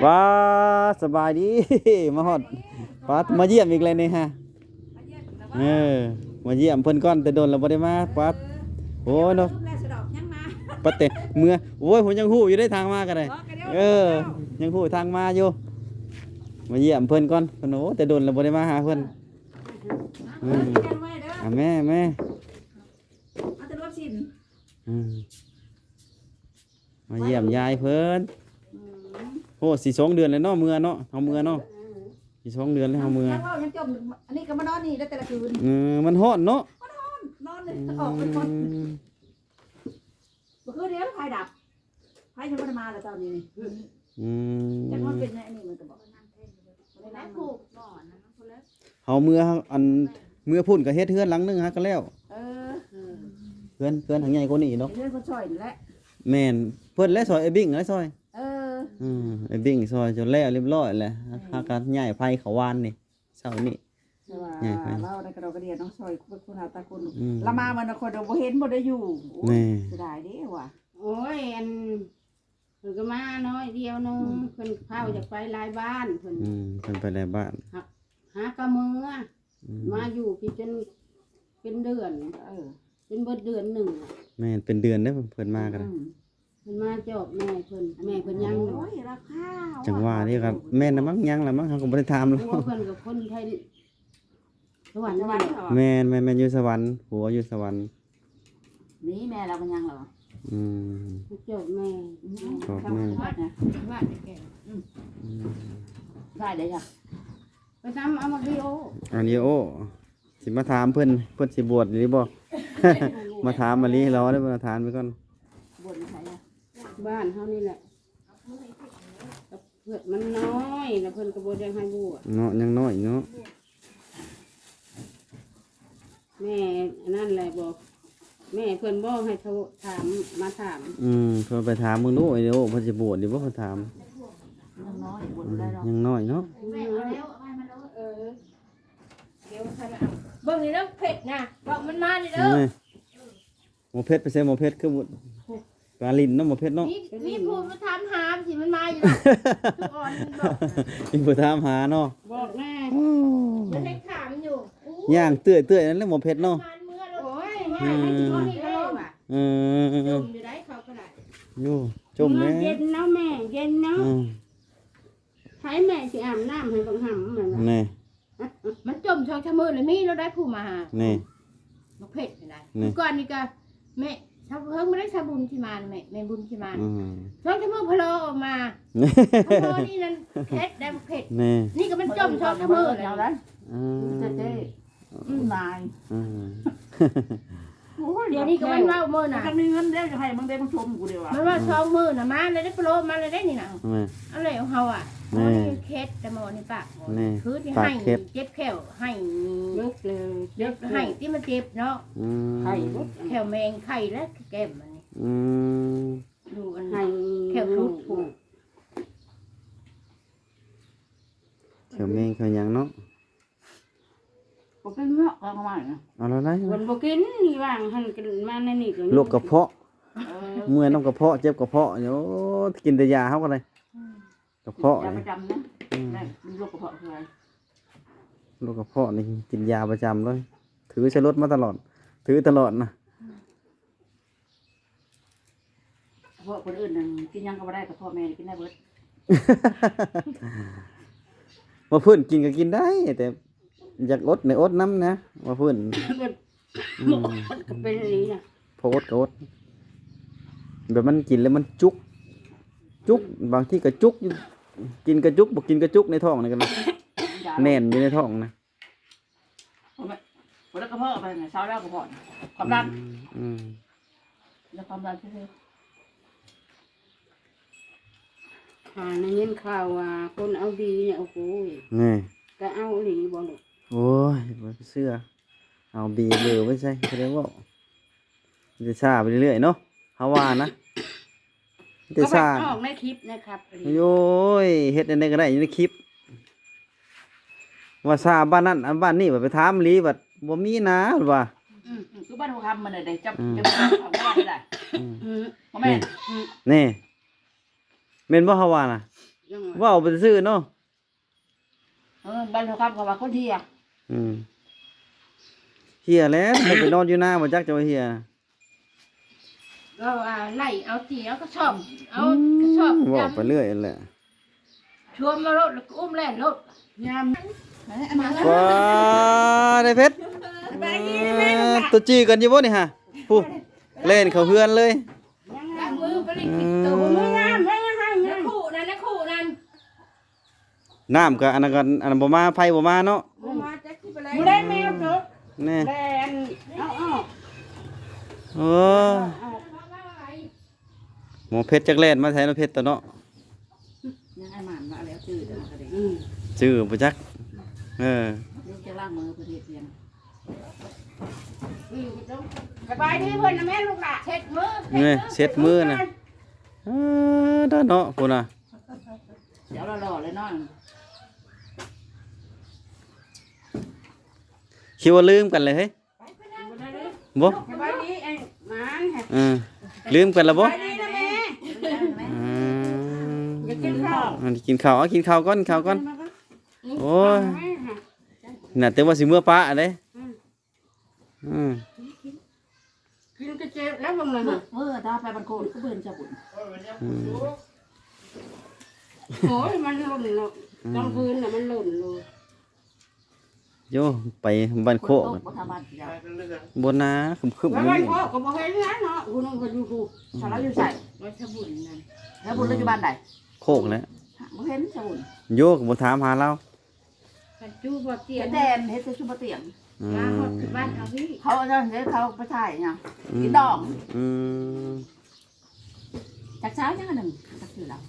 ວ້າ ສະບາຍດີ ມາຮອດ ປາດ ມາຢ້ຽມອີກແລ້ວນີ້ຮະ. ເອີ ມາຢ້ຽມເພິ່ນກ່ອນ ແຕ່ດົນແລ້ວບໍ່ໄດ້ມາ ປາດ. ໂອ້ຍເນາະ ປາດ ແຕ່ເມືອ ໂອ້ຍ ໂຫ ຍັງຮູ້ຢູ່ເດ້ ທາງມາກໍໄດ້. ເອີ ຍັງຮູ້ທາງມາຢູ່ ມາຢ້ຽມເພິ່ນກ່ອນ ເພິ່ນ ໂອ້ ແຕ່ດົນແລ້ວບໍ່ໄດ້ມາຫາເພິ່ນ. ເອີ ອ່ະ ແມ່ ແມ່ ເອົາແຕ່ລວມຊີ້ນ ອືມ ມາຢ້ຽມຍາຍເພິ່ນ. ອືມ ໂອ້ ຊິສອງເດືອນແລ້ວເນາະ ເມືອເນາະ ເຮົາເມືອເນາະ. ອືມ ຊິສອງເດືອນແລ້ວເຮົາເມືອ. ຍັງເວົ້າ ຍັງຈົ່ມ ອັນນີ້ກໍມານອນນີ້ໄດ້ແຕ່ລະຄືນ. ເອີ ມັນຮ້ອນເນາະ ມັນຮ້ອນ ນອນເລີຍ ອືມ ອອກໄປກ່ອນ. ເມື່ອຄືນນີ້ໄຟດັບ ໃຜຍັງບໍ່ໄດ້ມາລະຕອນນີ້ນີ້. ອືມ ອືມ ຈັກມັນເປັນຫຍັງ ອັນນີ້ມັນກໍບອກ ແລ້ວຜູກໝໍ້ນະ ມັນຄົນລະ ເຮົາເມືອ ອັນ ເມືອພຸ້ນກໍເຮັດເຮືອນຫຼັງໜຶ່ງຫາກໍແລ້ວ. ເອີ ເຮືອນ ເຮືອນຫາງໃຫຍ່ກວ່ານີ້ເນາະ. ເຮັດເຮືອນຄົນຊ່ອຍນີ້ແຫຼະ. ແມ່ນ ເພິ່ນແຫຼະຊ່ອຍ ອ້າຍບິ້ງແຫຼະຊ່ອຍ. ເອີ ອືມ ອ້າຍບິ້ງຊ່ອຍຈົນແລ້ວຮຽບຮ້ອຍແລ້ວ. ເອີ ຫາກໍຍ້າຍໄຟເຂົ້າວານນີ້ ເຊົ້ານີ້ ແຕ່ວ່າ ໃຫຍ່ໄປ ລາວໄດ້ກະດອກກະເດຍເນາະ ຊ່ອຍຄົນຫາຕາຄົນ. ອືມ ລາວມາມື້ນັ້ນຂ້ອຍບໍ່ເຫັນ ບໍ່ໄດ້ຢູ່. ໂອ້ຍ ແມ່ ເສຍດາຍເດ້ວ່າ. ໂອ້ຍ ອັນ ເພິ່ນກໍມາໜ້ອຍດຽວໜຶ່ງ. ອືມ ເພິ່ນເຝົ້າຢາກໄປຫຼາຍບ້ານເພິ່ນ. ອືມ ເພິ່ນໄປຫຼາຍບ້ານ. ຫາ ຫາກະເມືອ. ອືມ ມາຢູ່ພີ້ຈົນເປັນເດືອນ. ເອີ ຈົນເບິດເດືອນໜຶ່ງ. ແມ່ນ ເປັນເດືອນເດ້ ເພິ່ນມາກໍໄດ້. ອືມ ເພິ່ນມາຈອບແມ່ເພິ່ນ ແມ່ເພິ່ນຍັງ. ໂອ້ຍ ລາວຄາວ ຈັ່ງວ່ານີ້ກໍແມ່ນລະມັ້ງ ຍັງລະມັ້ງ ເຮົາກໍບໍ່ໄດ້ຖາມລາວ. ຜົວເພິ່ນກໍຄົນໄທ ສະຫວັນ. ສະຫວັນເນາະ. ແມ່ນໆໆ ຢູ່ສະຫວັນ ຜົວຢູ່ສະຫວັນ. ນີ້ແມ່ລາວກໍຍັງລະ. ອືມ ມາຈອບແມ່. ອືມ ຈອບແມ່. ອືມ ອືມ ໄດ້ເດ້. ໄປນຳເອົາມາລິໂອ ມາລິໂອ. ຊິມາຖາມເພິ່ນ ເພິ່ນຊິບວດອີ່ຫຼີບໍ່? ມາຖາມມາລີລາວເດີ ມາຖາມໄປກ່ອນ. ບວດຢູ່ໃສອະ? ບ້ານເຮົານີ້ແຫຼະ. ເພິ່ນມັນນ້ອຍ ແລ້ວເພິ່ນກໍບໍ່ຢາກໃຫ້ບວດເນາະ ຍັງນ້ອຍເນາະ. ແມ່ອັນນັ້ນແຫຼະ ບອກ ແມ່ເພິ່ນບອກໃຫ້ໂທຖາມ ມາຖາມ. ອືມ ໂທໄປຖາມເບິ່ງດູ ໄອ້ໂອ້ ເພິ່ນຊິບວດຢູ່ບໍ່ ເພິ່ນຖາມ. ຍັງນ້ອຍ ບວດບໍ່ໄດ້ດອກ ອືມ ຍັງນ້ອຍເນາະ. ເອີ ດຽວຊັ້ນນະ ເບິ່ງນີ້ເດີ ເຜັດນະ ບອກມັນມານີ້ເດີ. ແມ່ ໝໍເພັດໄປໃສ? ໝໍເພັດຄືບໍ່ ປາລິນເນາະ ໝໍເພັດເນາະ. ມີ ມີຜູ້ມາຖາມຫາ ຊິມັນມາຢູ່ດອກ ທຸກອອນມັນບອກ. ມີຜູ້ຖາມຫາເນາະ ບອກແນ່. ໂອ້ ມັນໄດ້ຖາມຢູ່. ໂອ້ຍ ຍ່າງເຕື້ອຍໆ ນັ້ນແຫຼະໝໍເພັດເນາະ. ໂອ້ຍ ອືມ ເອີ ຈົມຢູ່ໄດ໋ ເຂົາກໍໄດ້ ຢູ່ ຈົມແນ່. ເຢັນເນາະແມ່ ເຢັນເນາະ. ອືມ ໃຜແມ່ຊິອາບນ້ຳໃຫ້ບັກຫຳມັນນະ. ແນ່ ມັນຈົມສອງສາມມື້ແລ້ວ ມີແລ້ວໄດ້ຜູ້ມາຫາ. ແນ່ ບັກເພັດຫັ້ນນະ. ແນ່ ມື້ກ່ອນນີ້ກະແມ່ ຊາວເພິ່ງບໍ່ໄດ້ ຊາວບຸນຊິມານະ ແມ່ ແມ່ບຸນຊິມານະ. ອືມ ສອງສາມມື້ພະໂລອອກມາ ພະໂລນີ້ນັ້ນເຜັດໄດ້ ບັກເພັດ. ແນ່ ນີ້ກໍມັນຈົມສອງສາມມື້ແລ້ວ. ອືມ ເຈົ້ ອືມ ນາຍ ອືມ ໂອ້ຍ ດຽວນີ້ກໍມັນເວົ້າມື້ນະ ຄັນມີເງິນເດ້ ຈະໃຫ້ມັນໄດ້ມາຊົມກູເດ້ວ່າ ມັນວ່າ ອືມ ສອງມື້ນະ ມາແລ້ວເດ້ ໂປໂລມາແລ້ວເດ້ນີ້ນະ. ແມ່ນ ອັນແລ້ວເຮົາອະ ແມ່ນ ນີ້ເຄັດແຕ່ໝໍນີ້ປາກໝໍນີ້ ແມ່ນ ຄືທີ່ ປາກ ໃຫ້ເຈັບແຂ້ວ ໃຫ້ເລີກເລີຍ ເຈັບ ໃຫ້ທີ່ມັນເຈັບເນາະ. ອືມ ໄຂ້ ແຂ້ວແມງ ໄຂ້ແລ້ວແກ້ມມັນນີ້. ອືມ ຢູ່ອັນ ໄຂ້ ແຂ້ວຫຼຸດພຸ້ນ ແຂ້ວແມງແຂ້ວຫຍັງເນາະ. ບໍ່ກິນເນາະ ຂອງຫວານນະ ເອົາແລ້ວໄດ໋. ເພິ່ນບໍ່ກິນ ນີ້ວ່າງຫັ້ນ ກິນມາໃນນີ້ກໍ ໂລກກະເພາະ. ເອີ ເມື່ອຍນຳກະເພາະ ເຈັບກະເພາະ. ໂອ້ ກິນແຕ່ຢາເຮົາກໍໄດ້ ອືມ ກະເພາະ ຢາປະຈຳນະ. ອືມ ແມ່ນ ໂລກກະເພາະຄື ໂລກກະເພາະນີ້ກິນຢາປະຈຳເລີຍ ຖືໃສ່ລົດມາຕະຫຼອດ ຖືຕະຫຼອດນະ. ອືມ ເພາະຄົນອື່ນນັ້ນກິນຫຍັງກໍບໍ່ໄດ້ ກະເພາະແມ່ກິນໄດ້ເບິດ. ວ່າເພິ່ນກິນກໍກິນໄດ້ ແຕ່ຢາກອົດນີ້ອົດນຳນະ ວ່າເພິ່ນ ອືມ ກໍເປັນອີ່ຫຼີນະ ພໍອົດກໍອົດ. ແບບມັນກິນແລ້ວມັນຈຸກ ຈຸກ ບາງທີກໍຈຸກຢູ່ ກິນກະຈຸກ ບໍ່ກິນກະຈຸກໃນທ້ອງນີ້ກໍ ຢາ ແໜ້ນຢູ່ໃນທ້ອງນະ. ບໍ່ແມ່ນ ບໍ່ໄດ້ກະເພາະໄປນະ ເຊົາແລ້ວກະເພາະນະ ຄວາມດັນ. ອືມ ອືມ ແລ້ວຄວາມດັນຊື່ໆ. ຫາໄດ້ຍິນຂ່າວວ່າຄົນເອົາບີນີ້ ໂອ້ໂຫ ແນ່ ກະເອົາອີ່ຫຼີບໍ່ລູກ? ໂອ້ຍ ບໍ່ເຊື່ອ ເອົາບີເບີໄວ້ໃສ ບໍ່ໄດ້ເວົ້າ. ມີແຕ່ຊ່າໄປເລື້ອຍໆເນາະ ເຮົາວ່ານະ ມີແຕ່ຊ່າ. ກໍໄປອອກໃນຄລິບນະຄັບ ໂອ້ຍ ເຮັດແນວໃດກໍໄດ້ຢູ່ໃນຄລິບ ວ່າຊ່າບ້ານນັ້ນ ອັນບ້ານນີ້ ວ່າໄປຖາມອີ່ຫຼີ ວ່າບໍ່ມີນາ ວ່າ ອືມ ອືມ ຄືບ້ານຫົວຄຳມັນໄດ້ຈັບ ອືມ ຈັບເອົາບໍ່ໄດ້. ອືມ ອືມ ບໍ່ແມ່ນ ນີ້ ອືມ ນີ້ ແມ່ນບໍ່ເຮົາວ່ານະ? ຍັງວ່າ ເວົ້າໄປຊື່ໆເນາະ. ເອີ ບ້ານເຮົາຄຳເຂົາວ່າຄົນເຫ່ຍ. ອືມ ເຫ່ຍແລ້ວ ໄປນອນຢູ່ນາບໍ່ຈັກຈະວ່າເຫ່ຍ. ກໍວ່າໄລ່ເອົາຕີ ເອົາກະສອບ ເອົາ ອືມ ກະສອບ ເວົ້າໄປເລື້ອຍຫັ້ນແຫຼະ ຊວມມາໂລດ ແລ້ວກໍອຸ້ມແລ່ນໂລດ. ຍາມ ວ້າ ໄດ້ເພັດ ສະບາຍດີແມ່ ຕົວຈື່ກັນຢູ່ບໍ່ນີ້ຫະ? ຜູ້ ແລ່ນເຂົ້າເຮືອນເລີຍ. ລ້າງມືໄປຫຼິ້ນກິນໂຕ ອືມ ມືງາມໄດ້ຍັງໃຫ້ ນະຄູນະ ນະຄູນະ. ນ້ຳກໍອັນນັ້ນກໍ ອັນນັ້ນບໍ່ມາ ໄຟບໍ່ມາເນາະ ບໍ່ມາ ຈັກຊິໄປແລ້ວ ບໍ່ໄດ້ແມວຕົກ ແນ່ ແລ່ນເອົາອອກ. ໂອ້ ໝໍເພັດຈັກແລ່ນມາໃສເນາະ ເພັດຕົວເນາະ. ຍັງອ້າຍໝານວ່າແລ້ວ ຈື່ເດີ ອືມ ຈື່ບໍ່ຈັກ ເອີ ເດີ ຈະ ລ້າງມືເພິ່ນເຮັດພຽງ. ອືມ ສະບາຍດີເພິ່ນນະແມ່ລູກຫຼ້າ ເຊັດມື ນີ້ເຊັດມືນະ. ເອີ ດາເນາະພຸ້ນນະ ດຽວຫຼໍ່ໆເລີຍເນາະ. ຄິດວ່າລືມກັນເລີຍເຮີ້ຍ. ບໍ່ ສະບາຍດີໄອ້ໝານ. ເອີ ລືມກັນລະບໍ່? ສະບາຍດີນະແມ່. ອືມ ຢາກກິນເຂົ້າ ກິນເຂົ້າ ເອົາ ກິນເຂົ້າກ່ອນ ກິນເຂົ້າກ່ອນ. ໂອ້ຍ ໜ້າແຕ່ວ່າຊິເມືອປະເດ້. ອືມ ອືມ ກິນກະເຈັບແລ້ວເບິ່ງນັ້ນນະ. ເອີ ຖ້າໄປບ້ານໂຄກກໍບໍ່ເຫັນຊາບຸນ. ອືມ ໂອ້ຍ ມັນຫຼົ່ນເນາະ ອືມ ກາງຄືນນະມັນຫຼົ່ນໂລດ. ໂຢ ໄປບ້ານໂຄກ ຝົນຕົກບໍ່ທຳມາດາ. ບໍ່ນາ ຄຶ້ມໆ ແລ້ວບ້ານໂຄກກໍບໍ່ເຫັນແລ້ວເນາະ ຜູ້ໜຶ່ງເພິ່ນຢູ່ພຸ້ນ. ອືມ ສາລາຢູ່ໃສ? ວັດສະບຸນນັ້ນ. ສະບຸນລາວຢູ່ບ້ານໃດ? ໂຄກແຫຼະ ບໍ່ເຫັນສະບຸນ. ໂຢ ກໍບໍ່ຖາມຫາລາວ. ຄັນຈູບໍ່ຕຽງ ເຮັດແຕ່ ເຮັດແຕ່ຊຸມບໍ່ຕຽງ. ອືມ ມາຮອດບ້ານເຮົານີ້ ເຂົາອັນນັ້ນເດ້ ເຂົາໄປຖ່າຍຫຍັງ ອືມ ກິນດອງ. ອືມ ຈັກສາວຍັງອັນໜຶ່ງ ຈັກຊື່ລາວ.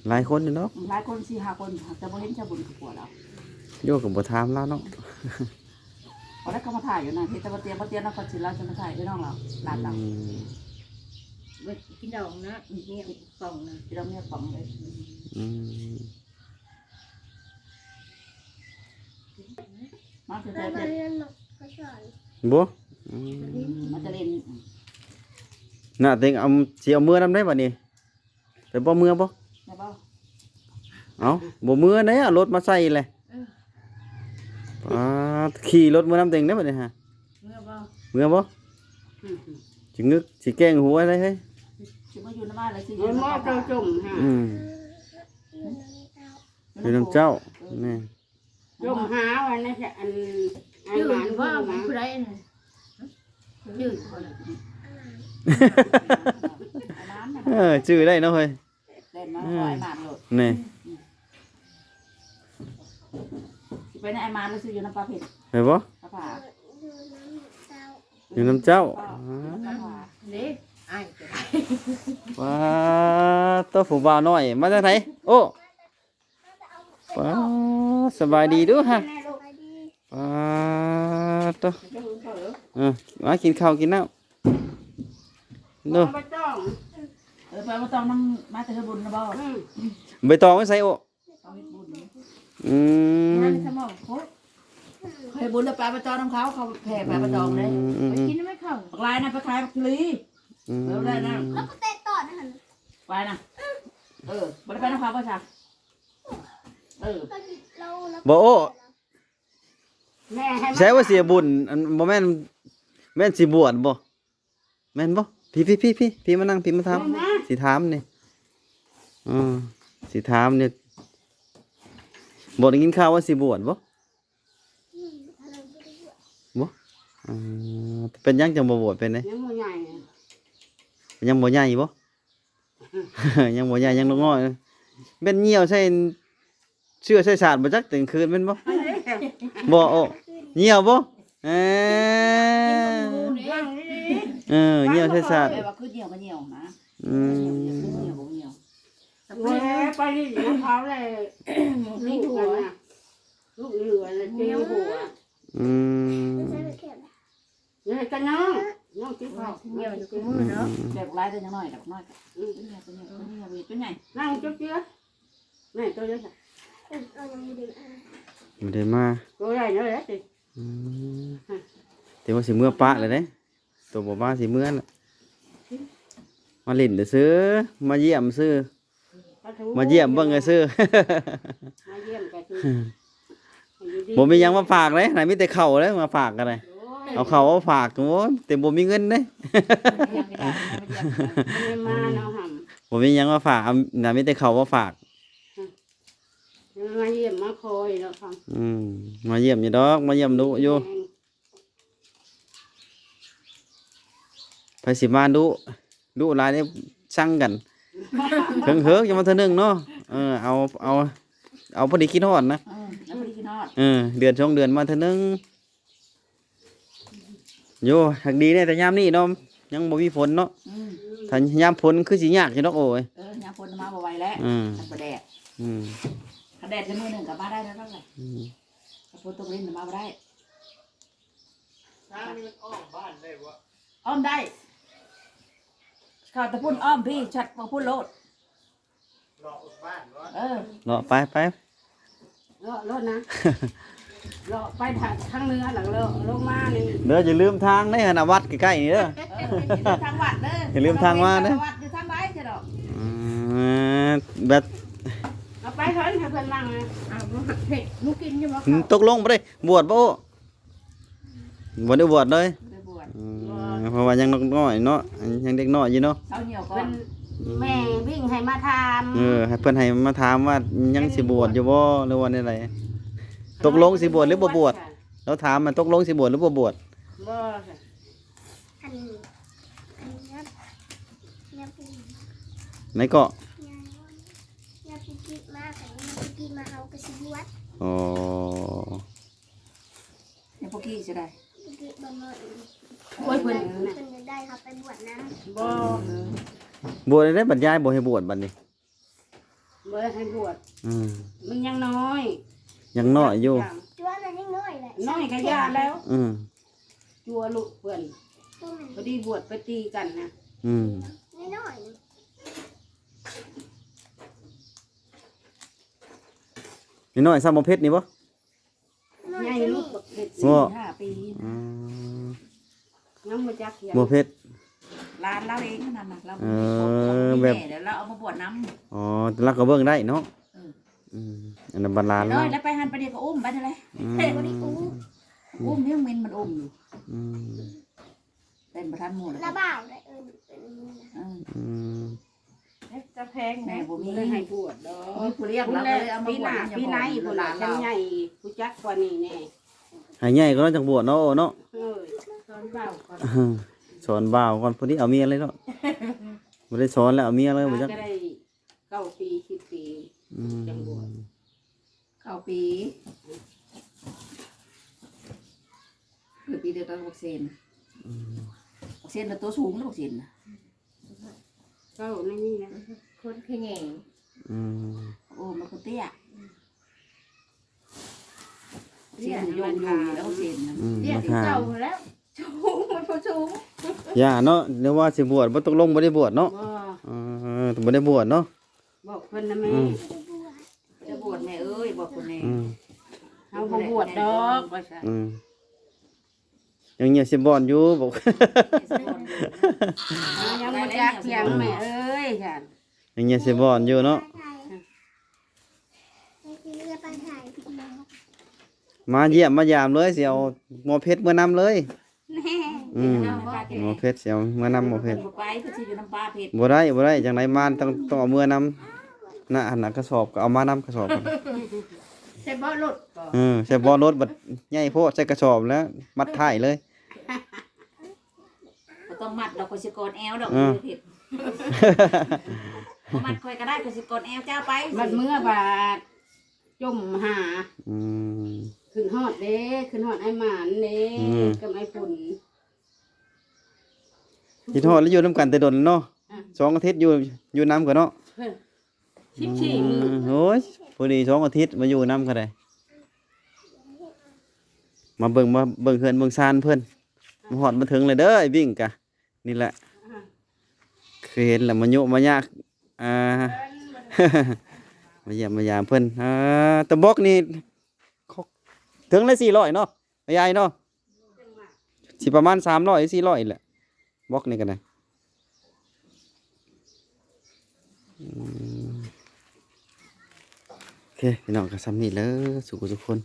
ຫຼາຍຄົນຢູ່ເນາະ ຫຼາຍຄົນ ສີ່ຫ້າຄົນ ແຕ່ບໍ່ເຫັນຊາບຸນກັບຜົວລາວ. ໂຍ ກໍບໍ່ຖາມລາວເນາະ. ຕອນແລກເຂົາມາຖ່າຍຢູ່ນະ ເຫັນແຕ່ບໍ່ຕຽງ ບໍ່ຕຽງນະ ເຂົາຊິລາວຈະມາຖ່າຍເອື້ອຍນ້ອງລາວ ຫຼານລາວ. ອືມ ເບິ່ງກິນດອງນະ ເມຍປອງນະ ກິນດອງເມຍປອງເລີຍ. ອືມ ມາຄືແທ້ ບໍ່ ອືມ ມາແຕ່ຫຼິ້ນ. ໜ້າເຕັງເອົາ ຊິເອົາເມືອນຳໄດ໋ບັດນີ້ ໄປບໍ່ ເມືອບໍ່? ເອົາ ບໍ່ເມືອໃດ໋ ເອົາລົດມາໃສ່ແຫຼະ. ເອີ ປາດ ຂີ່ລົດເມືອນຳເຕັງໄດ໋ບັດນີ້ຫາ ເມືອບໍ່? ເມືອບໍ່? ອືມ ຊິງຶກ ຊິແກ້ງຫົວໄດ໋ເຮີ້ຍ. ຊິມາຢູ່ນຳອ້າຍແລ້ວຊິຢູ່ນຳ ເອີ ໝໍເຈົ້າຈົ່ມຫາ ອືມ ຢູ່ນຳເຈົ້າ ແມ່ນ. ຈົ່ມຫາວ່າໃນ ອັນ ອ້າຍໝານ ຊື່ວ່າເປັນຜູ້ໃດນະ? ຈື່ບໍ່ລະ? ເອີ ຈື່ໄດ້ເນາະເຮີ້ຍ. ແລ່ນມາ ອືມ ອ້າຍໝານໂລດ ນີ້ ອືມ ຊິໄປນຳອ້າຍໝານ ຫຼືຊິຢູ່ນຳປ້າເພັດ? ໄປບໍ່? ປ້າຜາ ຢູ່ນຳເຈົ້າ ເດ້ ອ້າຍກໍໄດ້. ວ້າ ໂຕ ຜູ້ບ່າວນ້ອຍ ມາຈາກໃສ? ໂອ້ ປ້າ ສະບາຍດີດູຫະ. ປ້າໂຕ ເອີ ມາກິນເຂົ້າກິນນ້ຳດູ. ເອີ ໄປເອົາໃບຕອງນຳ ມາແຕ່ເຮືອບຸນນະບໍ່? ອືມ ໃບຕອງໄວ້ໃສໂອ້? ອືມ ເຮັດບຸນແລ້ວໄປເອົາໃບຕອງນຳເຂົາ ເຂົາແຜ່ໄປເອົາໃບຕອງເດ້. ອືມ ໄປກິນນຳເຂົາ ບັກຫຼາຍນະ ໄປຂາຍບັກຈີ່ຫຼີ່. ອືມ ເອີ ໄດ້ນະ ແລ້ວກໍເຕະຕອດຫັ້ນ ໄປນະ. ເອີ ບໍ່ໄດ້ໄປນຳເຂົາບໍ່ຊະ? ເອີ ບໍ່ໂອ້ ໃສວ່າເສຍບຸນ ອັນ ບໍ່ແມ່ນ ແມ່ນຊິບວດບໍ່? ແມ່ນບໍ່? ພີ້ໆໆໆ ມານັ່ງພີ້ ມາຖາມ ມາ ຊິຖາມນີ້ ເອີ ຊິຖາມນີ້ ບໍ່ໄດ້ຍິນຂ່າວວ່າຊິບວດບໍ່? ບໍ່ ເອີ ເປັນຫຍັງຈັ່ງບໍ່ບວດ ເປັນໃດ? ຍັງບໍ່ໃຫຍ່ ຍັງບໍ່ໃຫຍ່ບໍ່? ຍັງບໍ່ໃຫຍ່ ຍັງນ້ອຍ ແມ່ນຍ່ຽວໃສ່ເຊື້ອໃສ່ສາດບໍ່ຈັກ ແຕ່ກາງຄືນແມ່ນບໍ່? ບໍ່ ໂອ້ ຍ່ຽວບໍ່? ເອີ ເອີ ຍ່ຽວໃສ່ສາດ ແປວ່າຄືຍ່ຽວກໍຍ່ຽວນະ. ອືມ ຍ່ຽວກໍຍ່ຽວ ໂອ້ຍ ໄປຫຼິ້ນນຳເຂົາແລ້ວ ລູກນັ້ນນະ ລູກເຫຼືອນະ ເຈັບຫົວ. ອືມ ນີ້ກັນນ້ອງ ນ້ອງກິນເຂົ້າ ກິນເຂົ້າຢູ່ຄູ່ມື້ເນາະ. ອືມ ແບບຫຼາຍແຕ່ຍັງນ້ອຍ ດອກນ້ອຍ ອືມ ກິນເຂົ້າ ກິນເຂົ້າ ກິນເຂົ້າ ເຮັດຈັ່ງໃດ ນັ່ງຈຸກເຈືອ ແມ່ໂຕໃດ ບໍ່ໄດ້ມາ ໂຕໃຫຍ່ເນາະ. ອືມ ແຕ່ວ່າຊິເມືອປະແລ້ວເດ້ ໂຕບໍ່ມາຊິເມືອລະ ມາຫຼິ້ນຊື່ ມາຢ້ຽມຊື່. ມາຢ້ຽມເບິ່ງຊື່ ມາຢ້ຽມກໍຄື ບໍ່ມີຫຍັງມາຝາກເດ້ ນະ ມີແຕ່ເຂົ້າເດ້ມາຝາກກໍໄດ້. ໂອ້ຍ ເອົາເຂົ້າມາຝາກ ໂອ້ຍ ແຕ່ບໍ່ມີເງິນເດ້ ບໍ່ໄດ້ມາເນາະ ບໍ່ມີຫຍັງມາຝາກ ນະ ມີແຕ່ເຂົ້າມາຝາກ. ມາຢ້ຽມມາຄອຍເນາະ ອືມ ມາຢ້ຽມຢູ່ດອກ ມາຢ້ຽມດຸຢູ່. ແມ່ນ ໃຜຊິມາດຸ ດຸຫຼາຍເດ້ ຊັງກັນ ເຫິງໆ ຈັ່ງມາເທື່ອໜຶ່ງເນາະ. ເອີ ເອົາ ເອົາ ເອົາພໍດີຄິດຮອດນະ ເອີ ເອົາພໍດີຄິດຮອດ ເອີ ເດືອນສອງເດືອນມາເທື່ອໜຶ່ງ. ໂຢ ຮັກດີແດ່ ແຕ່ຍາມນີ້ເນາະ ຍັງບໍ່ມີຝົນເນາະ. ອືມ ຖ້າຍາມຝົນຄືຊິຍາກຢູ່ດອກ ໂອ້ຍ ເອີ ຍາມຝົນມາບໍ່ໄຫວແລ້ວ ອືມ ມັນບໍ່ແດດ ອືມ ຄັນແດດແຕ່ມື້ໜຶ່ງກໍມາໄດ້ແລ້ວນັ້ນແຫຼະ ອືມ. ບໍ່ຕົກຫຼິ້ນນຳເອົາບໍ່ໄດ້. ທາງນີ້ມັນອ້ອມບ້ານໄດ້ບໍ່? ອ້ອມໄດ້. ເຂົ້າແຕ່ພຸ້ນອ້ອມພີ້ ຊັດໄປພຸ້ນໂລດ. ເລາະບ້ານບໍ່? ເອີ ເລາະໄປ ໄປ ເລາະໂລດນະ. ເລາະໄປທາງ ທາງເໜືອ ແລ້ວເລາະລົງມານີ້ເດີ. ຢ່າລືມທາງເດີ ຫັ້ນນະ ວັດໃກ້ໆນີ້ເດີ. ເອີ ຢ່າລືມທາງວັດເດີ. ຢ່າລືມທາງມາເດີ. ວັດຢູ່ທາງໃດຊະດອກ. ອືມ ແບບ ເອົາໄປເຮີ້ນ ໃຫ້ເພິ່ນນັ່ງນະ. ເອົາ ເຮັດ ໜູກິນຢູ່ບໍ່? ອືມ ເຂົ້າ? ຕົກລົງບໍ່ໄດ້ບວດບໍ່? ບໍ່ໄດ້ບວດເລີຍ? ບໍ່ໄດ້ບວດ. ອືມ ເພາະວ່າຍັງນ້ອຍເນາະ ຍັງເດັກນ້ອຍຢູ່ເນາະ. ເຊົາຫ່ຽວກ່ອນ ເພິ່ນ ແມ່ວິ່ງໃຫ້ມາຖາມ. ເອີ ໃຫ້ເພິ່ນໃຫ້ມາຖາມວ່າຍັງຊິບວດຢູ່ບໍ່ ຫຼືວ່າແນວໃດ? ຕົກລົງຊິບວດຫຼືບໍ່ບວດ? ລາວຖາມວ່າຕົກລົງຊິບວດຫຼືບໍ່ບວດ? ບໍ່. ອັນ ອັນ ຍາ ຍາປູ ໃນເກາະ ຍາ ຍາປູກິມາ ຄັນຍາປູກິມາເຮົາກໍຊິບວດ. ອໍ ຍາປູກິຊິໄດ້ ປູກິບໍ່ເໝິດ. ໂອ້ຍ ເພິ່ນ ເພິ່ນ ເພິ່ນຢາກໄດ້ເຮົາໄປບວດນຳ. ບໍ່ ບວດໄດ້ບັດຍາຍບໍ່ໃຫ້ບວດບັດນີ້. ບໍ່ໃຫ້ບວດ. ອືມ ມັນຍັງນ້ອຍ ຍັງນ້ອຍຢູ່. ຈົວນັ້ນຍັງນ້ອຍແຫຼະ ນ້ອຍກໍຢ່າແລ້ວ. ອືມ ຈົວລູກເພິ່ນ ພໍດີບວດໄປຕີກັນນະ. ອືມ ນ້ອຍໆ ນ້ອຍໆ ສ່ຳໝໍເພັດນີ້ບໍ່? ໃຫຍ່ລູກບັກເພັດ ສີ່ຫ້າປີ. ອືມ ຍັງບໍ່ຈັກເທື່ອ ໝໍເພັດ ຫຼານລາວເອງນັ້ນນະ. ລາວ ເອີ ມີແມ່ແລ້ວ ລາວເອົາມາບວດນຳ. ອໍ ແຕ່ລາວກໍເບິ່ງໄດ້ເນາະ. ເອີ ອືມ ອັນນັ້ນບັດຫຼານລາວ ແລ້ວໄປຫັ້ນໄປນີ້ກໍອຸ້ມໄປນັ້ນແຫຼະ. ອືມ ບໍ່ໄດ້ອຸ້ມ ອຸ້ມຍັງເໝັນ ມັນອຸ້ມຢູ່. ອືມ ເປັນປະທານໝູ່ແລ້ວ ລະບ່າວໄດ້ເອີ້ນ ເອີ້ນ ເອີ້ນ ອືມ ເອີ ຈະແພງ ແມ່ບໍ່ມີ ບໍ່ໄດ້ໃຫ້ບວດດອກ. ມີຜູ້ລ້ຽງ ລາວກໍເລີຍເອົາມາບວດ. ປີໜ້າ ປີໃນພຸ້ນລະ ຫຼານລາວ ຄັນໃຫຍ່ຮູ້ຈັກກວ່ານີ້ແນ່. ໃຫ້ໃຫຍ່ກໍລະຈັກບວດເນາະ. ໂອ້ເນາະ ເອີ ສອນບ່າວກ່ອນ ສອນບ່າວກ່ອນ. ພໍດີເອົາເມຍເລີຍເນາະ. ບໍ່ໄດ້ສອນແລ້ວ ເອົາເມຍເລີຍ ບໍ່ຈັກ ກໍໄດ້ເກົ້າປີ ສິບປີ. ອືມ ຈັ່ງບວດ. ເກົ້າປີ ເກີດປີດຽວກັບບັກເຊນ. ອືມ ບັກເຊນນະ ໂຕສູງເນາະ ບັກເຊນນະ. ເກົ້າໃນນີ້ນະ ຄົນຂະແຍງ. ອືມ ໂອ້ ມັນຄົນເຕ້ຍ. ເຊນຢູ່ຢູ່ແລ້ວ ເຊນນະ. ອືມ ເຕ້ຍຄືເກົ່າຫັ້ນແຫຼະ ສູງ ມັນບໍ່ສູງ. ຢ່າເນາະ ເນາະ ວ່າຊິບວດ ບໍ່ຕົກລົງ ບໍ່ໄດ້ບວດເນາະ. ບໍ່ ເອີ ບໍ່ໄດ້ບວດເນາະ. ບອກເພິ່ນນະແມ່. ອືມ ຈະບວດແມ່ເອີຍ ບອກເພິ່ນແນ່. ອືມ ເຮົາບໍ່ບວດດອກ ວ່າຊັ້ນ. ອືມ ຍັງເຫຍຍຊິບອນຢູ່ ບອກ ຍັງບໍ່ຈັກຫຍັງແມ່ເອີຍ ຊັ້ນ. ຍັງເຫຍຍຊິບອນຢູ່ເນາະ. ມາຢ້ຽມມາຢາມເລີຍ ຊິເອົາໝໍເພັດເມືອນຳເລີຍ. ແນ່ ອືມ ເອົາບໍ່? ໝໍເພັດ ຊິເອົາເມືອນຳໝໍເພັດ. ບໍ່ໄປ ເພິ່ນຊິຢູ່ນຳປ້າເພັດ. ບໍ່ໄດ້ ບໍ່ໄດ້ ຈັ່ງໃດມາຕ້ອງ ຕ້ອງເອົາເມືອນຳ. ນະ ອັນນະ ກະສອບກໍເອົາມານຳ ກະສອບ. ໃສ່ເບາະລົດບໍ່? ເອີ ໃສ່ເບາະລົດ ບັດໃຫຍ່ໂພດ ໃສ່ກະສອບແລ້ວ ມັດທ້າຍເລີຍ. ບໍ່ຕ້ອງມັດດອກ ຂ້ອຍຊິກອດແອວດອກ. ເອີ ເພັດ ບໍ່ມັດຂ້ອຍກໍໄດ້ ຂ້ອຍຊິກອດແອວເຈົ້າໄປ. ມັດເມືອບາດ ຈົ່ມຫາ. ອືມ ຂຶ້ນຮອດເດ້ ຂຶ້ນຮອດອ້າຍໝານເດ້. ອືມ ກັບອ້າຍຝົນ. ຄິດຮອດແລ້ວ ຢູ່ນຳກັນແຕ່ດົນເນາະ. ອືມ ສອງອາທິດຢູ່ ຢູ່ນຳກັນເນາະ. ເອີ ສິບສີ່ມື້. ອືມ ໂອ້ຍ ພໍດີສອງອາທິດມາຢູ່ນຳກໍໄດ້. ມາເບິ່ງ ມາເບິ່ງເຮືອນເບິ່ງຊານເພິ່ນ. ມາຮອດມາເຖິງແລ້ວເດີ ອ້າຍບິ້ງກະ ນີ້ແຫຼະ. ອ່າ ເຄີຍເຫັນແລ້ວ ມາໂຍະມາຍາກ ອ່າ ມາຢ້ຽມມາຢາມເພິ່ນ. ອ່າ ຕະບອກນີ້ ເຖິງແລ້ວ ສີ່ຮ້ອຍເນາະ ຍາຍເນາະ. ຊິປະມານສາມຮ້ອຍ ສີ່ຮ້ອຍນີ້ແຫຼະ ບອກນີ້ກໍໄດ້. ອືມ ໂອເຄ ພີ່ນ້ອງ ກໍສ່ຳນີ້ເດີ ສູ່ຜູ້ສູ່ຄົນ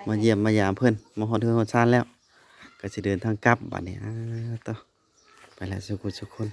ມາຢ້ຽມມາຢາມເພິ່ນ ມາຮອດເຮືອນຮອດຊານແລ້ວ ກໍຊິເດີນທາງກັບບາດນີ້. ອ່າ ຕໍ່ ໄປແລ້ວ ສູ່ຜູ້ສູ່ຄົນ.